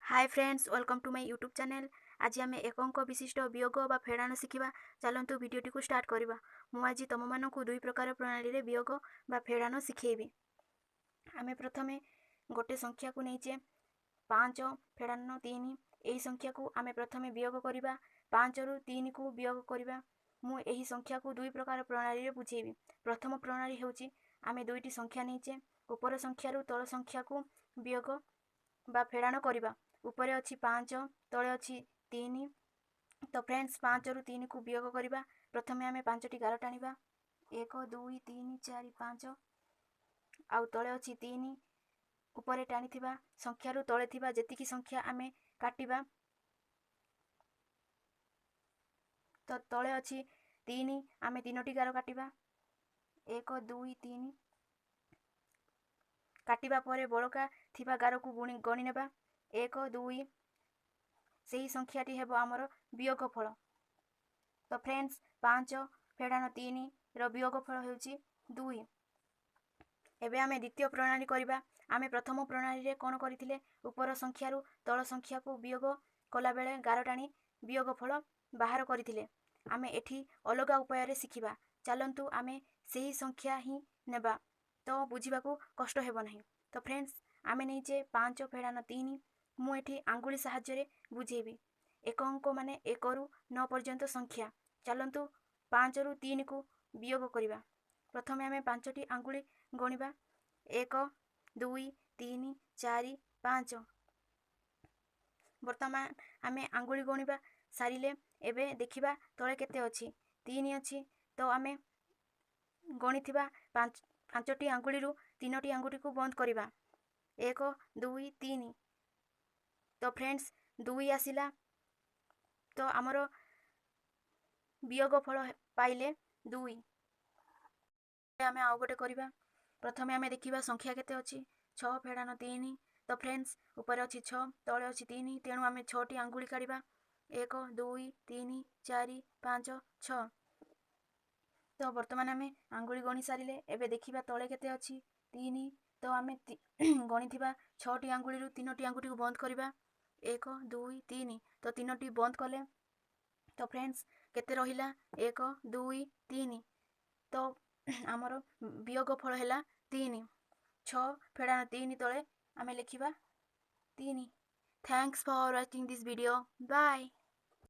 Hi friends, welcome to my YouTube channel. ଆଜି ଆମେ ଏକ ଅଙ୍କ ବିଶିଷ୍ଟ ବିୟୋଗ ବା ଫେଡ଼ାଣ ଶିଖିବା। ଚାଲନ୍ତୁ ଭିଡ଼ିଓଟିକୁ ଷ୍ଟାର୍ଟ କରିବା। ମୁଁ ଆଜି ତୁମମାନଙ୍କୁ ଦୁଇ ପ୍ରକାର ପ୍ରଣାଳୀରେ ବିୟୋଗ ବା ଫେଡ଼ାଣ ଶିଖେଇବି। ଆମେ ପ୍ରଥମେ ଗୋଟେ ସଂଖ୍ୟାକୁ ନେଇଛେ, 5 ଫେଡ଼ାଣ 3। ଏହି ସଂଖ୍ୟାକୁ ଆମେ ପ୍ରଥମେ ବିୟୋଗ କରିବା। 5ରୁ 3କୁ ବିୟୋଗ କରିବା। ମୁଁ ଏହି ସଂଖ୍ୟାକୁ ଦୁଇ ପ୍ରକାର ପ୍ରଣାଳୀରେ ବୁଝେଇବି। ପ୍ରଥମ ପ୍ରଣାଳୀ ହେଉଛି, ଆମେ ଦୁଇଟି ସଂଖ୍ୟା ନେଇଛେ, ଉପର ସଂଖ୍ୟାରୁ ତଳ ସଂଖ୍ୟାକୁ ବିୟୋଗ ବା ଫେଡ଼ାଣ କରିବା। ଉପରେ ଅଛି 5, ତଳେ ଅଛି 3। ତ ଫ୍ରେଣ୍ଡସ୍, 5ରୁ 3କୁ ବିୟୋଗ କରିବା। ପ୍ରଥମେ ଆମେ 5ଟି ଗାର ଟାଣିବା, 1, 2, 3, 4, 5। ଆଉ ତଳେ ଅଛି 3। ଉପରେ ଟାଣିଥିବା ସଂଖ୍ୟାରୁ ତଳେ ଥିବା ଯେତିକି ସଂଖ୍ୟା ଆମେ କାଟିବା। ତ ତଳେ ଅଛି 3, ଆମେ 3ଟି ଗାର କାଟିବା, 1, 2, 3। କାଟିବା ପରେ ବଳକା ଥିବା ଗାରକୁ ଗଣି ନେବା, 1, 2। ସେହି ସଂଖ୍ୟାଟି ହେବ ଆମର ବିୟୋଗ ଫଳ। ତ ଫ୍ରେଣ୍ଡସ୍, 5 ଫେଡ଼ାଣ 3ର ବିୟୋଗ ଫଳ ହେଉଛି 2। ଏବେ ଆମେ ଦ୍ୱିତୀୟ ପ୍ରଣାଳୀ କରିବା। ଆମେ ପ୍ରଥମ ପ୍ରଣାଳୀରେ କ'ଣ କରିଥିଲେ? ଉପର ସଂଖ୍ୟାରୁ ତଳ ସଂଖ୍ୟାକୁ ବିୟୋଗ କଲାବେଳେ ଗାର ଟାଣି ବିୟୋଗ ଫଳ ବାହାର କରିଥିଲେ। ଆମେ ଏଠି ଅଲଗା ଉପାୟରେ ଶିଖିବା। ଚାଲନ୍ତୁ ଆମେ ସେହି ସଂଖ୍ୟା ହିଁ ନେବା, ତ ବୁଝିବାକୁ କଷ୍ଟ ହେବ ନାହିଁ। ତ ଫ୍ରେଣ୍ଡସ୍, ଆମେ ନେଇଛେ 5 ଫେଡ଼ାଣ 3। ମୁଁ ଏଠି ଆଙ୍ଗୁଳି ସାହାଯ୍ୟରେ ବୁଝେଇବି। ଏକ ଅଙ୍କ ମାନେ 1ରୁ 9 ପର୍ଯ୍ୟନ୍ତ ସଂଖ୍ୟା। ଚାଲନ୍ତୁ 5ରୁ 3କୁ ବିୟୋଗ କରିବା। ପ୍ରଥମେ ଆମେ 5ଟି ଆଙ୍ଗୁଳି ଗଣିବା, 1, 2, 3, 4, 5। ବର୍ତ୍ତମାନ ଆମେ ଆଙ୍ଗୁଳି ଗଣିବା ସାରିଲେ। ଏବେ ଦେଖିବା ତଳେ କେତେ ଅଛି। 3 ଅଛି। ତ ଆମେ ଗଣିଥିବା 5ଟି ଆଙ୍ଗୁଳିରୁ 3ଟି ଆଙ୍ଗୁଠିକୁ ବନ୍ଦ କରିବା, 1, 2, 3। ତ ଫ୍ରେଣ୍ଡସ୍, 2 ଆସିଲା। ତ ଆମର ବିୟୋଗ ଫଳ ପାଇଲେ 2। ଆମେ ଆଉ ଗୋଟେ କରିବା। ପ୍ରଥମେ ଆମେ ଦେଖିବା ସଂଖ୍ୟା କେତେ ଅଛି, 6 ଫେଡ଼ାଣ 3। ତ ଫ୍ରେଣ୍ଡସ୍, ଉପରେ ଅଛି 6, ତଳେ ଅଛି 3, ତେଣୁ ଆମେ 6ଟି ଆଙ୍ଗୁଳି କାଢ଼ିବା, 1, 2, 3, 4, 5, 6। ତ ବର୍ତ୍ତମାନ ଆମେ ଆଙ୍ଗୁଳି ଗଣି ସାରିଲେ। ଏବେ ଦେଖିବା ତଳେ କେତେ ଅଛି, 3। ତ ଆମେ ଗଣିଥିବା 6ଟି ଆଙ୍ଗୁଳିରୁ 3ଟି ଆଙ୍ଗୁଠିକୁ ବନ୍ଦ କରିବା, 1, 2, 3। ତ 3ଟି ବନ୍ଦ କଲେ। ତ ଫ୍ରେଣ୍ଡସ୍, କେତେ ରହିଲା? 1, 2, 3। ତ ଆମର ବିୟୋଗ ଫଳ ହେଲା 3। 6 ଫେଡ଼ାଣ 3 ତଳେ ଆମେ ଲେଖିବା 3। Thanks for watching this video. Bye.